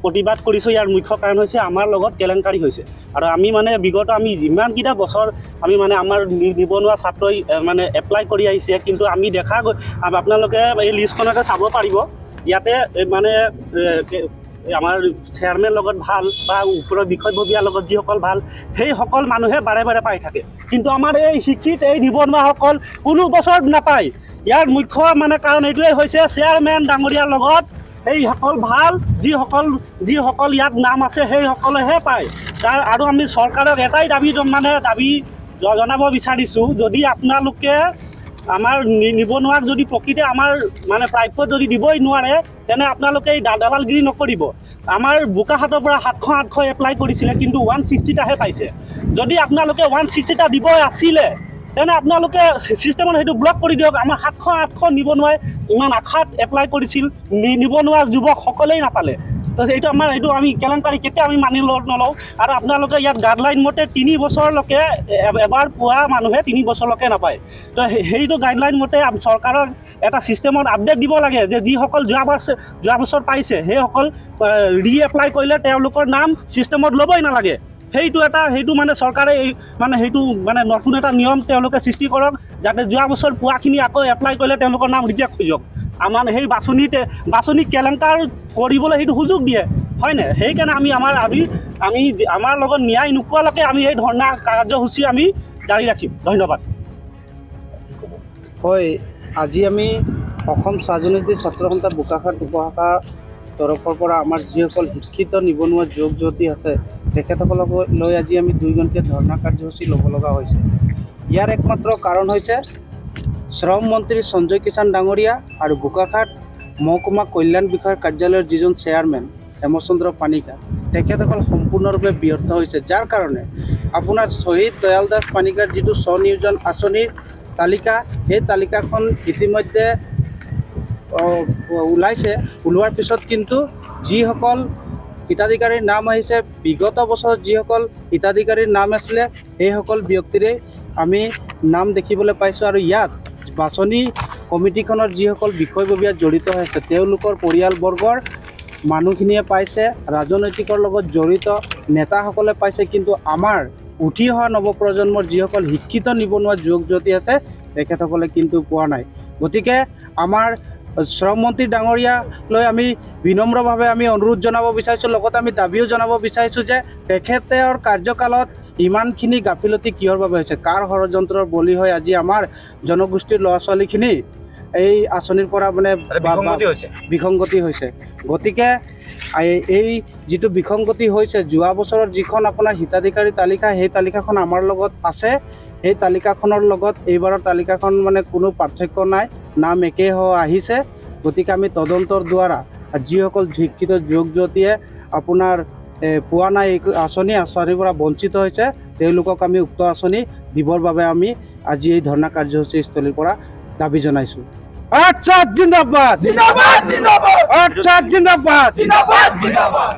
প্ৰতিবাদ কৰিছোঁ। ইয়াৰ মুখ্য কাৰণ হৈছে আমাৰ লগত কেলেংকাৰী হৈছে আৰু আমি মানে বিগত আমি ইমানকেইটা বছৰ আমি মানে আমাৰ নিবনুৱা ছাত্ৰই মানে এপ্লাই কৰি আহিছে, কিন্তু আমি দেখা আপোনালোকে এই লিষ্টখনতে চাব পাৰিব। ইয়াতে মানে আমাৰ চেয়াৰমেন লগত ভাল বা ওপৰৰ বিষয়ববীয়াৰ লগত যিসকল ভাল সেইসকল মানুহে বাৰে বাৰে পাই থাকে, কিন্তু আমাৰ এই শিক্ষিত এই নিবনুৱাসকল কোনো বছৰত নাপায়। ইয়াৰ মুখ্য মানে কাৰণ এইটোৱেই হৈছে চেয়াৰমেন ডাঙৰীয়াৰ লগত সেইসকল ভাল, যিসকল ইয়াত নাম আছে সেইসকলেহে পায়। তাৰ আৰু আমি চৰকাৰক এটাই দাবী মানে দাবী জনাব বিচাৰিছোঁ, যদি আপোনালোকে আমাৰ নিবনুৱাক যদি প্ৰকৃতে আমাৰ মানে প্ৰাপ্য যদি দিবই নোৱাৰে, তেনে আপোনালোকে এই দালালগিৰি নকৰিব। আমাৰ বোকাখাতৰ পৰা 700-800 এপ্লাই কৰিছিলে, কিন্তু 160টাহে পাইছে। যদি আপোনালোকে 160টা দিবই আছিলে, তেনে আপোনালোকে ছিষ্টেমত সেইটো ব্লক কৰি দিয়ক। আমাৰ 700-800 নিবনুৱাই ইমান আশাত এপ্লাই কৰিছিল, নিবনুৱা যুৱকসকলেই নাপালে। তো এইটো আমাৰ এইটো আমি কেলেংকাৰী কেতিয়া আমি মানি নলওঁ। আৰু আপোনালোকে ইয়াত গাইডলাইন মতে 3 বছৰলৈকে এবাৰ পোৱা মানুহে 3 বছৰলৈকে নাপায়। তো সেইটো গাইডলাইন মতে চৰকাৰৰ এটা ছিষ্টেমত আপডেট দিব লাগে যে যিসকল যোৱা বছৰ পাইছে সেইসকল ৰি এপ্লাই কৰিলে তেওঁলোকৰ নাম ছিষ্টেমত ল'বই নালাগে। সেইটো মানে চৰকাৰে এই মানে সেইটো মানে নতুন এটা নিয়ম তেওঁলোকে সৃষ্টি কৰক, যাতে যোৱা বছৰ পোৱাখিনি আকৌ এপ্লাই কৰিলে তেওঁলোকৰ নাম ৰিজেক্ট হৈ যাওক। আমাৰ সেই বাছনি কেলেংকাৰ কৰিবলৈ সেইটো সুযোগ দিয়ে, হয়নে? সেইকাৰণে আমি আমাৰ আমি আমি আমাৰ লগত ন্যায় নোপোৱালৈকে আমি এই ধৰ্ণা কাৰ্যসূচী আমি জাৰি ৰাখিম। ধন্যবাদ। হয়, আজি আমি অসম চাহ জনজাতি ছাত্ৰ সন্থা বোকাখাত উপশাখা তৰফৰ পৰা আমাৰ যিসকল শিক্ষিত নিবনুৱা যুৱক যুৱতী আছে তেখেতসকলক লৈ আজি আমি 2 ঘণ্টীয়া ধৰ্ণা কাৰ্যসূচী ল'ব লগা হৈছে। ইয়াৰ একমাত্ৰ কাৰণ হৈছে শ্ৰম মন্ত্ৰী সঞ্জয় কিষাণ ডাঙৰীয়া আৰু বোকাখাত মহকুমা কল্যাণ বিষয়া কাৰ্যালয়ৰ যিজন চেয়াৰমেন হেমচন্দ্ৰ পানিকা, তেখেতসকল সম্পূৰ্ণৰূপে ব্যৰ্থ হৈছে। যাৰ কাৰণে আপোনাৰ শ্বহীদ দয়াল দাস পানিকাৰ যিটো স্বনিয়োজন আঁচনিৰ তালিকা, সেই তালিকাখন ইতিমধ্যে ওলাইছে। ওলোৱাৰ পিছত কিন্তু যিসকল হিতাধিকাৰীৰ নাম আহিছে, বিগত বছৰত যিসকল হিতাধিকাৰীৰ নাম আছিলে সেইসকল ব্যক্তিৰে আমি নাম দেখিবলৈ পাইছোঁ। আৰু ইয়াত বাছনি কমিটিখনৰ যিসকল বিষয়ববীয়া জড়িত হৈ আছে তেওঁলোকৰ পৰিয়ালবৰ্গৰ মানুহখিনিয়ে পাইছে, ৰাজনৈতিকৰ লগত জড়িত নেতাসকলে পাইছে, কিন্তু আমাৰ উঠি অহা নৱপ্ৰজন্মৰ যিসকল শিক্ষিত নিবনুৱা যুৱক যুৱতী আছে তেখেতসকলে কিন্তু পোৱা নাই। গতিকে আমাৰ শ্ৰম মন্ত্ৰী ডাঙৰীয়ালৈ আমি বিনম্ৰভাৱে আমি অনুৰোধ জনাব বিচাৰিছোঁ, লগতে আমি দাবীও জনাব বিচাৰিছোঁ যে তেখেতৰ কাৰ্যকালত ইমানখিনি গাফিলতি কিহৰ বাবে হৈছে, কাৰ ষড়যন্ত্ৰৰ বলি হৈ আজি আমাৰ জনগোষ্ঠীৰ ল'ৰা ছোৱালীখিনি এই আঁচনিৰ পৰা মানে বিসংগতি হৈছে। গতিকে এই যিটো বিসংগতি হৈছে, যোৱা বছৰৰ যিখন আপোনাৰ হিতাধিকাৰী তালিকা, সেই তালিকাখন আমাৰ লগত আছে। সেই তালিকাখনৰ লগত এইবাৰৰ তালিকাখন মানে কোনো পাৰ্থক্য নাই, নাম একেই হৈ আহিছে। গতিকে আমি তদন্তৰ দ্বাৰা যিসকল শিক্ষিত যুৱক যুৱতীয়ে আপোনাৰ পোৱা নাই এই আঁচনিৰ পৰা বঞ্চিত হৈছে, তেওঁলোকক আমি উক্ত আঁচনি দিবৰ বাবে আমি আজি এই ধৰ্ণা কাৰ্যসূচীস্থলীৰ পৰা দাবী জনাইছোঁ। আচ্ছা, জিন্দাবাদ, জিন্দাবাদ, জিন্দাবাদ, আচ্ছা, জিন্দাবাদ, জিন্দাবাদ, জিন্দাবাদ।